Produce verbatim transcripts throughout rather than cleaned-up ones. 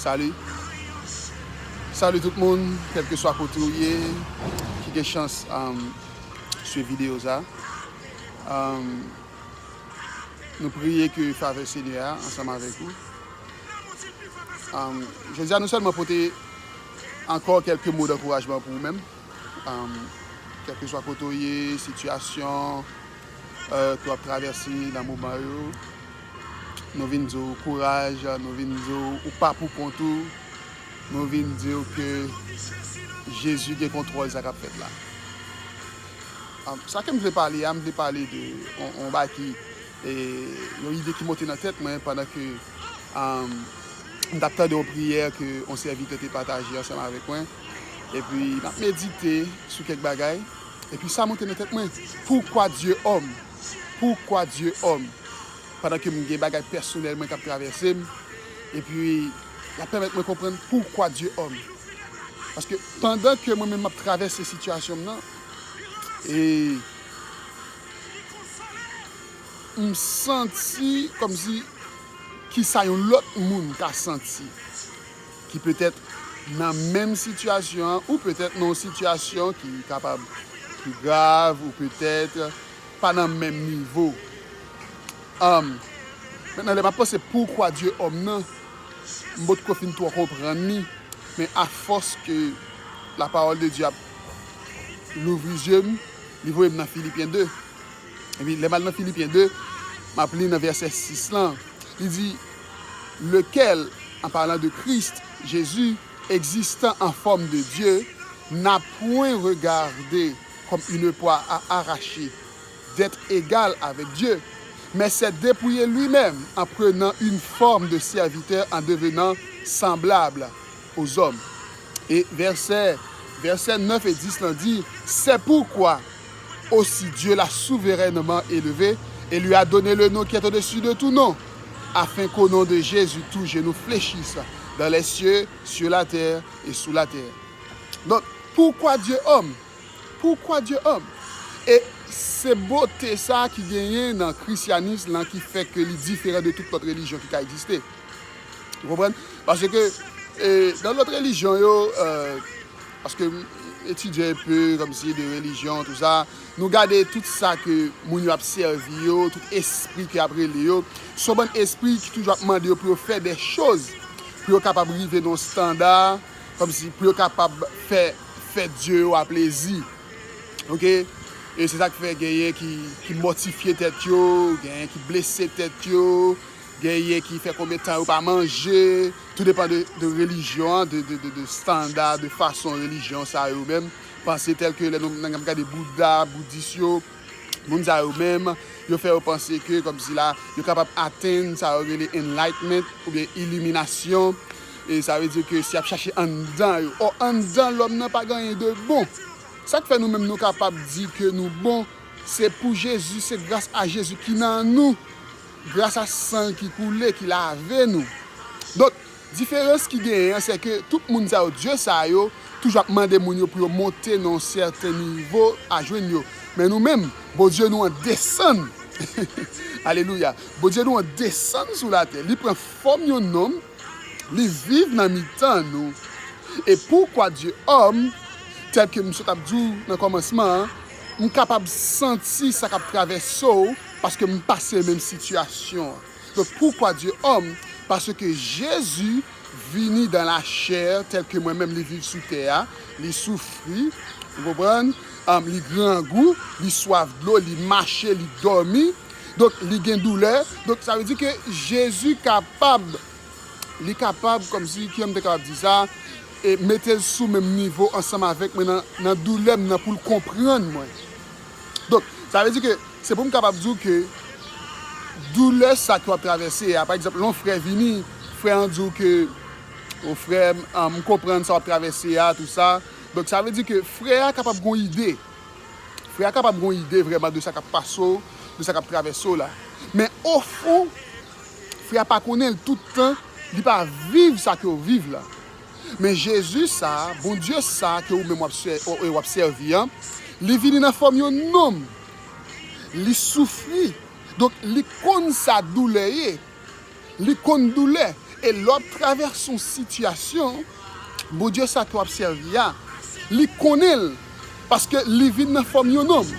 Salut. Salut tout moun, kèlkeswa kote ou ye, ki gen chans um, swiv videyo sa. Um, nou priye ke favè Senyè a ansanm avèk ou. Um, jodi a nou sèlman pote ankò kèlke mo d'ankourajman pou ou menm. Um, kèlkeswa kote ou ye, sitiyasyon uh, ke w ap travèse nan moman yo, nou vin di w kouraj, nou vin di w ou pa pou kont ou, nou vin di w ke Jezi gen kontwòl sa k ap fèt la. Um, sa ke m vle pale a, m vle pale de yon bagay ki e, yon ide ki monte nan tèt mwen pandan ke um, m t ap tande yon priyè ke yon sèvitè te pataje ansanm avèk mwen. Epi m ap medite sou kèk bagay. Epi sa monte nan tèt mwen. Pourquoi Dieu homme? Pourquoi Dieu homme? Pandan ke m gen bagay pèsonèl mwen k ap travèse m. Epi l ap pèmèt mwen konprann pourquoi Dieu homme. Paske pandan ke mwen menm m ap travèse sitiyasyon m nan, e m santi kòmsi kisa yon lòt moun ka santi ki petèt nan menm sitiyasyon an ou petèt nan yon sitiyasyon ki kapab pi grav ou petèt pa nan menm nivo. Um, mentnan lè m ap panse pourquoi Dieu homme nan, m potko fin twò konprann li, men afòs ke la parole de Dieu ap louvri zye m, li voye m nan Filipyen de. Epi lè m al nan Filipyen de, m ap li nan vèsè sis lan. Li di, lequel, en parlant de Christ, Jésus, existant en forme de Dieu, n'a point regardé comme une proie à arracher d'être égal avec Dieu, mais s'est dépouillé lui-même en prenant une forme de serviteur, en devenant semblable aux hommes. Et verset, verset neuf et dix lan di, c'est pourquoi aussi Dieu l'a souverainement élevé et lui a donné le nom qui est au-dessus de tout nom, afin qu'au nom de Jésus tout genou fléchisse dans les cieux, sur la terre et sous la terre. Donc, pourquoi Dieu homme? Pourquoi Dieu homme? E se bote sa ki genyen nan krisyanis lan ki fè ke li diferan de tout lòt relijyon ki ka egziste. Ou konprann? Paske e, nan lòt relijyon yo, e, paske m etidye enpe kòmsi de relijyon, tou sa, nou gade tout sa ke moun yo ap sèvi yo, tout espri ke y ap rele yo, se yon bann espri ki toujou ap mande yo pou yo fè de choz, pou yo kapab rive nan yon standa, kòmsi pou yo kapab fè, fè dye yo a plezi. Oke? E se sa k fè genyen ki, ki mòtifye tèt yo, genyen ki blese tèt yo, genyen ki fè konbyen tan yo pa manje, tou depan de, de relijyon an, de, de, de, de standa, de fason relijyon sa yo menm panse, tèlke lè nou, n ap gade Bouda, boudis yo, moun sa yo menm, yo fè yo panse ke kòmsi la, yo kapab atenn sa yo rele enlightenment oubyen iliminasyon. E sa vle di ke si y ap chache anndan yo, ò, anndan lòm nan pa gen anyen de bon. Sa k fè nou menm nou kapab di ke nou bon, se pou Jezi, se gras a Jezi ki nan nou, gras a san l ki koule, ki lave nou. Donk, diferans ki genyen an, se ke tout moun sa yo, dye sa yo, toujou ap mande moun yo pou yo monte nan yon sèten nivo a jwenn yo. Men nou menm, Bondye nou an desann. Alelouya. Bondye nou an desann sou latè. Li pran fòm yon nonm, li viv nan mitan nou. E pourquoi Dieu homme, tèl ke m sot ap di w nan kòmansman an, m kapab santi sa k ap travèse w paske m pase menm sitiyasyon an. Donk, pourquoi Dieu homme? Paske Jezi vini dans la chair, tèl ke mwen menm li viv sou tè a, li soufri, ou konprann? Um, li grangou, li swaf dlo, li mache, li dòmi. Donk, li gen doulè. Donk, sa vle di ke Jezi kapab, li kapab, kòmsi, kijan m te kapab di sa, e mete l sou menm nivo ansanm avèk mwen nan, nan doulè m nan pou l konprann mwen. Donk, sa vle di ke se pou m kapab di w ke doulè sa ke w ap travèse a, pa egzanp, lè yon frè vini, frè an di w ke, o frè m, an, m konprann sa w ap travèse a, tou sa. Donk, sa vle di ke frè a kapab gen yon ide. Frè a kapab gen yon ide vrèman de sa k ap pase w, de sa k ap travèse w la. Men ofon, frè a pa konnen l tout tan, li pa viv sa ke w viv la. Men Jezi sa, Bondye sa ke ou menm w ap sè- w ap sèvi an, li vini nan fòm yon nonm. Li soufri. Donk, li konn sa doulè ye. Li konn doulè. E lè w ap travèse yon sitiyasyon, Bondye sa ke w ap sèvi a, li konnen l, paske li vin nan fòm yon nonm.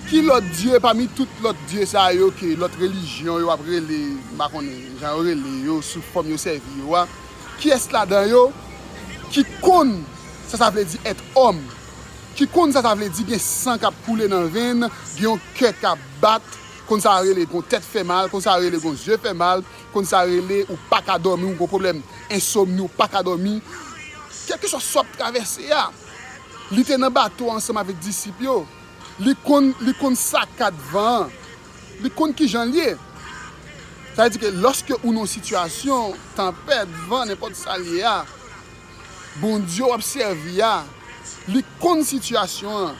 Ki lòt dye pami tout lòt dye sa yo ke lòt relijyon yo ap rele, m pa konnen jan yo rele yo, sou fòm yo sèvi yo a, kiyès ladan yo ki konn sa sa vle di èt òm, ki konn sa sa vle di gen san k ap koule nan venn, gen yon kè k ap bat, konn sa rele gon tèt fè mal, konn sa rele gon zye fè mal, konn sa rele ou pa ka dòmi, ou gon pwoblèm ensomni, ou pa ka dòmi. Kèlkeswa sa w ap travèse a, li te nan bato ansanm avèk disip yo. Li konn, li konn sakad van an. Li konn kijan l ye. Sa vle di ke lòske ou nan yon sitiyasyon, tanpèt, van, nenpòt sa l ye a, Bondye w ap sèvi a, li konn sitiyasyon an.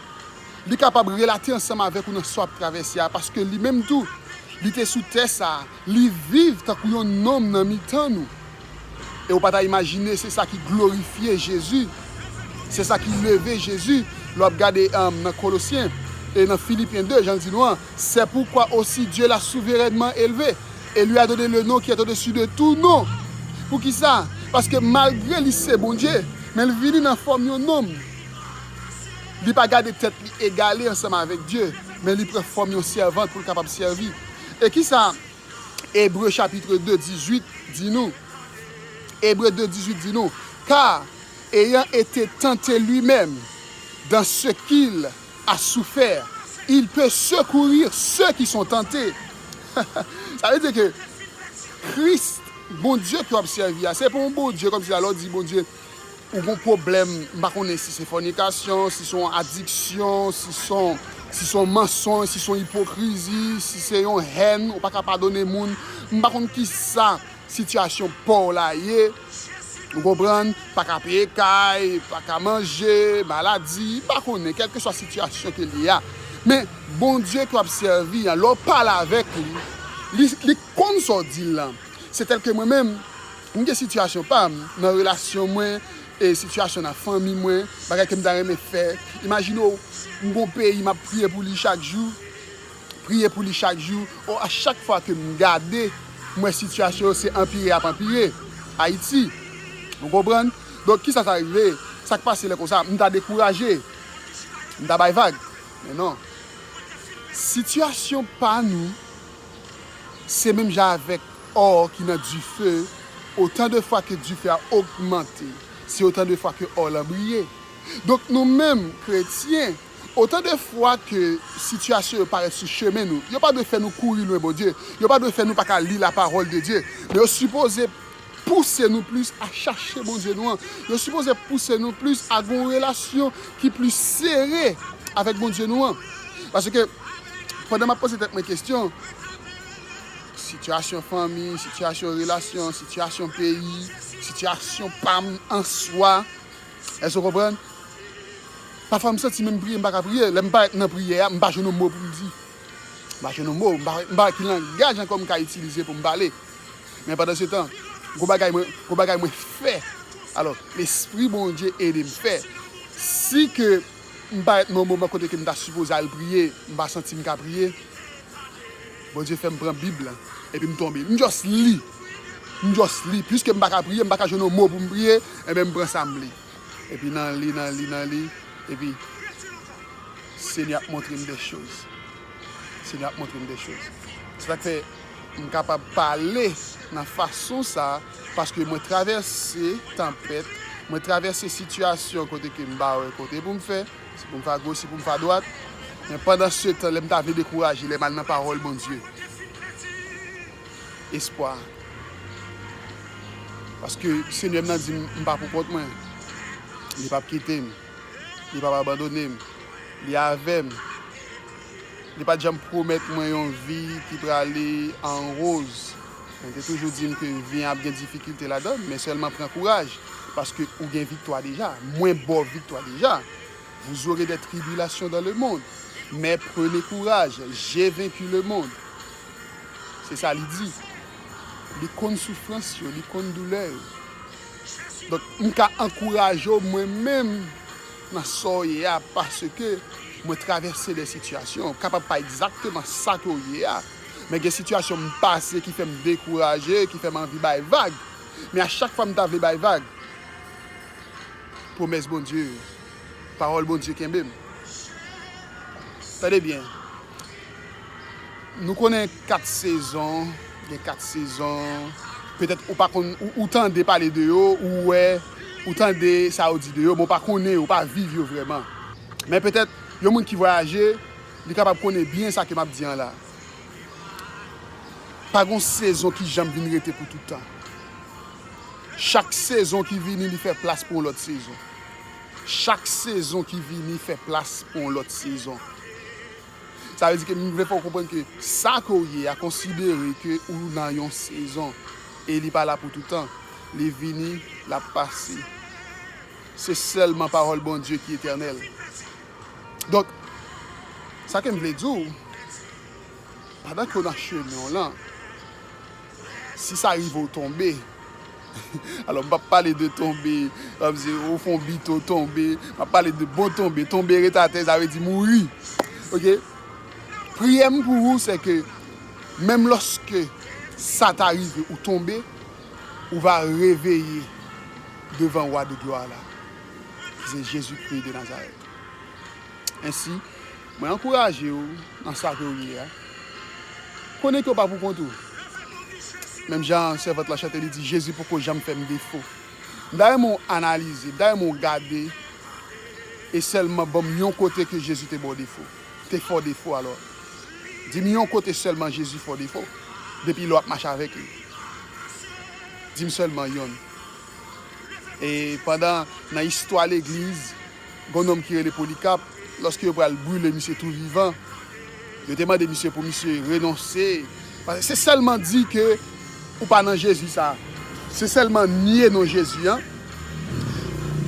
Li kapab relate ansanm avèk ou nan sa w ap travèse a, paske li menm tou, li te sou tè sa a, li viv tankou yon nonm nan mitan nou. E w pa ta imajine se sa ki glorifye Jezi, se sa ki leve Jezi. Lè w ap gade, um, nan Kolosyen e nan Filipyen de, jan l di nou an, c'est pourquoi aussi Dieu l'a souverainement élevé et lui a donné le nom qui est au-dessus de tout nom. Poukisa? Paske malgre li se Bondye, men l vini nan fòm yon nonm. Li pa gade tèt li egale ansanm avèk Dye, men li pran fòm yon sèvant pou l kapab sèvi. E kisa Ebre chapit de dizuit di nou? Ebre de dizuit di nou, car ayant été tenté lui-même dans ce qu'il a souffert, il peut secourir ceux qui sont tentés. Sa vle di ke Kris, Bondye ke w ap sèvi a, se pa yon Bondye kòmsi lè w di Bondye, ou gon pwoblèm, m pa konnen si se fònikasyon, si se yon adiksyon, si se yon, si se yon mansonj, si se yon ipokrizi, si se yon hèn, ou pa ka padone moun. M pa konn kisa sitiyasyon pa w la ye. Ou konprann? Pa ka peye kay, pa ka manje, maladi, m pa konnen, kèlkeswa sitiyasyon ke l ye a. Men, Bondye ke w ap sèvi an, lè w pale avèk li, li, li konn sa w di l lan. Se tèl ke mwen menm, m gen sitiyasyon pa m nan relasyon mwen, e sitiyasyon nan fanmi mwen, bagay ke m ta renmen fè. Imajine w, m gon peyi m ap priye pou li chak jou, priye pou li chak jou. O, a chak fwa ke m gade, m wè sitiyasyon yo se anpire ap anpire. Ayiti. Ou konprann? Donk, kisa sa rive? Sa k pase lè konsa? M ta dekouraje. M ta bay vag. Men non. Sitiyasyon pa nou, se menm jan avèk ò ki nan dife, otan de fwa ke dife a ogmante, se otan de fwa ke ò lan briye. Donk nou menm, kretyen, otan de fwa ke sitiyasyon yo parèt sou chemen nou, yo pa dwe fè nou kouri lwen Bondye, yo pa dwe fè nou pa ka li lapawòl de Dye, men yo sipoze pouse nou plis a chache Bondye nou an. Yo sipoze pouse nou plis a gon relasyon ki plis sere avèk Bondye nou an. Paske, pandan m ap poze tèt mwen kesyon, sitiyasyon fanmi, sitiyasyon relasyon, sitiyasyon peyi, sitiyasyon pa m an swa, èske w konprann? Pafwa m santi menm priye, m pa ka priye. Lè m parèt nan priyè a, m pa jwenn yon mo pou m di. M pa jwenn yon mo, m pa, m pa wè ki langaj ankò m ka itilize pou m pale. Men pandan se tan, gon bagay mwen, gon bagay mwen fè. Alò, Lespri Bondye ede m fè. Si ke m parèt nan yon moman kote ke m ta sipoze al priye, m pa santi m ka priye, Bondye fè m pran Bib lan, epi m tonbe. M just li. M just li. Piske m pa ka priye, m pa ka jwenn yon mo pou m priye, enben m pran sa m li. Epi nan li, nan li, nan li, epi Senyè ap montre m de choz. Senyè ap montre m de choz. Se sa k fè m kapab pale nan fason sa, paske mwen travèse tanpèt, mwen travèse sitiyasyon kote ke m pa wè kote pou m fè, si pou m fè agoch, si pou m fè adwat. Men pandan se tan, lè m ta vle dekouraje, lè m al nan pawòl Bondye, espwa. Paske Senyè m nan di m, m pa pou kont mwen. Li p ap kite m. Li p ap abandone m. Li avè m. Li pa t janm pwomèt mwen yon vi ki prale an woz. Men li te toujou di m ke vi an ap gen difikilte ladan l, men sèlman pran kouraj, paske ou gen viktwa deja. Mwen ba w viktwa deja. Vous aurez des tribulations dans le monde, mais prenez courage, j'ai vaincu le monde. Se sa li di. Li konn soufrans yo, li konn doulè yo. Donk, m ka ankouraje w mwen menm nan sa w ye a, paske mwen travèse de sitiyasyon, kapab pa egzakteman sa ke w ye a, men gen sitiyasyon m pase ki fè m dekouraje, ki fè m anvi bay vag. Men a chak fwa m ta vle bay vag, pwomès Bondye yo, pawòl Bondye kenbe m. Tande byen. Nou konnen kat sezon, gen kat sezon. Petèt ou pa konn, ou, ou tande pale de yo, ou wè, ou tande sa yo di de yo, men w pa konnen yo, w pa viv yo vrèman. Men petèt, yon moun ki vwayaje, li kapab konnen byen sa ke m ap di an la. Pa gon sezon ki janm vin rete pou tout tan. Chak sezon ki vini, li fè plas pou yon lòt sezon. Chak sezon ki vini fè plas pou yon lòt sezon. Sa vle di ke m vle fè w konprann ke sa ke w ye a, konsidere ke ou nan yon sezon e li pa la pou tout tan. Li vini, l ap pase. Se sèlman pawòl Bondye ki etènèl. Donk, sa ke m vle di w, pandan ke w nan chemen w lan, si sa rive w tonbe, alò, m p ap pale de tonbe, kòmsi ou fè yon bito tonbe, m ap pale de bon tonbe. Tonbe ret atè, sa vle di mouri. Oke? Priyè m pou ou, se ke menm lòske sa ta rive ou tonbe, ou va reveye devan Wa de glwa la, ki se Jezikri de Nazarèt. Ensi, mwen ankouraje w nan sa ke w ye a. Konnen ke w pa pou kont ou. Menm jan sèvant lan chante, li di, Jezi poko janm fè m defo. M ta renmen w analize, m ta renmen w gade, e sèlman ban m yon kote ke Jezi te ba w defo, te fè w defo alò. Di m yon kote sèlman Jezi fè w defo, depi lè w ap mache avèk li. Di m sèlman yonn. E pandan, nan istwa legliz, gen yon nonm ki rele Polikap, lòske yo pral brile misye tou vivan, yo te mande misye pou misye renonse. Paske se sèlman di ke ou pa nan Jezi sa. Se sèlman nye non Jezi an.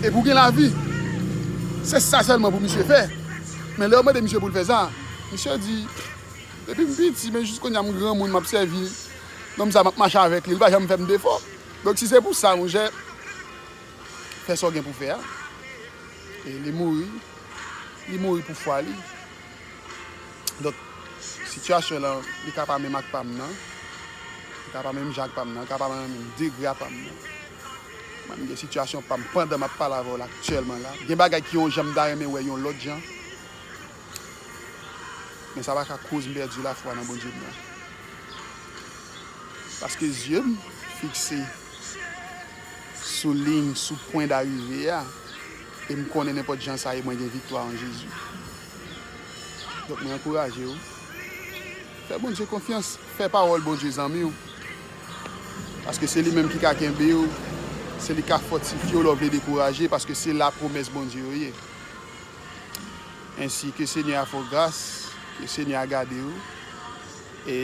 Epi w gen lavi. Se sa sèlman pou misye fè. Men lè yo mande misye pou l fè sa, misye di, depi m piti, men jis kounye a m granmoun, m ap sèvi nonm sa, m ap mache avèk li, li pa janm fè m defo. Donk, si se pou sa, monchè, fè sa w gen pou fè a. E li mouri, li mouri pou fwa li. Donk, sitiyasyon lan, li ka pa menm ak pa m nan. Li ka pa menm jan ak pa m nan, li ka pa menm degre a pa m nan. Mwen, m gen sitiyasyon pa m pandan m ap pale avè w la aktyèlman la. Gen bagay ki yon jan m ta renmen wè yon lòt jan. Men sa pa ka koz m pèdi lafwa nan Bondye m nan. Paske zye m fikse sou liy, sou pwen darive a, e m konnen nenpòt jan sa ye, mwen gen viktwa an Jezi. Donk, mwen ankouraje w. Fè Bondye konfyans, fè pawòl Bondye zanmi w. Paske se li menm ki ka kenbe w, se li ki ka fòtifye w lè w vle dekouraje, paske se la pwomès Bondye yo ye. Ensi, ke Senyè a fè w gras, ke Senyè a gade w. E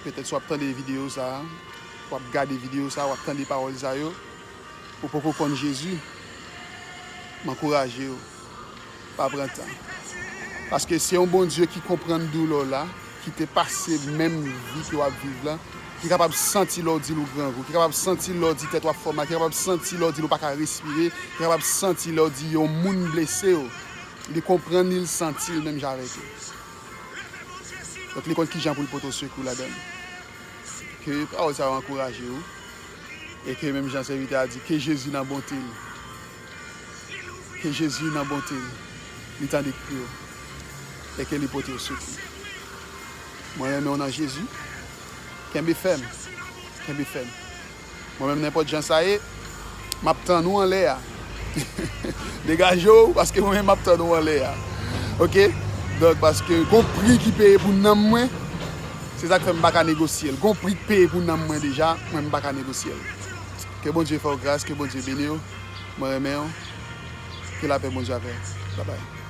petèt si w ap tande videyo sa a, w ap gade videyo sa a, w ap tande pawòl sa yo, ou poko konn Jezi, m ankouraje w, pa pran tan. Paske se yon Bondye ki konprann doulè w la, ki te pase menm vi ke w ap viv lan, ki kapab santi lè w di l ou grangou, ki kapab santi lè w di tèt w ap fè w mal, ki kapab santi lè w di l ou pa ka respire, ki kapab santi lè w di yon moun blese w. Li konprann li, li santi l menm jan avèk ou. Donk, li konn kijan pou l pote w sekou ladan l. Ke pawòl sa yo ankouraje w. E ke menm jan sèvitè a di, ke Jezi nan bonte l. Ke Jezi nan bonte l. Li tande kri w. E ke li pote w sekou. Mwen renmen w nan Jezi. Kenbe fèm. Kenbe fèm. Mwen menm, nenpòt jan sa ye, m ap tann ou anlè a. Degaje w, paske mwen menm, m ap tann ou anlè a. Oke? Donk, paske gon pri ki peye pou nanm mwen, se sa k fè m pa ka negosye l. Gon pri k peye pou nanm mwen deja, mwen, m pa ka negosye l. Ke Bondye fè w gras, ke Bondye beni w. Mwen renmen w. Ke lapè Bondye avè w. Babay.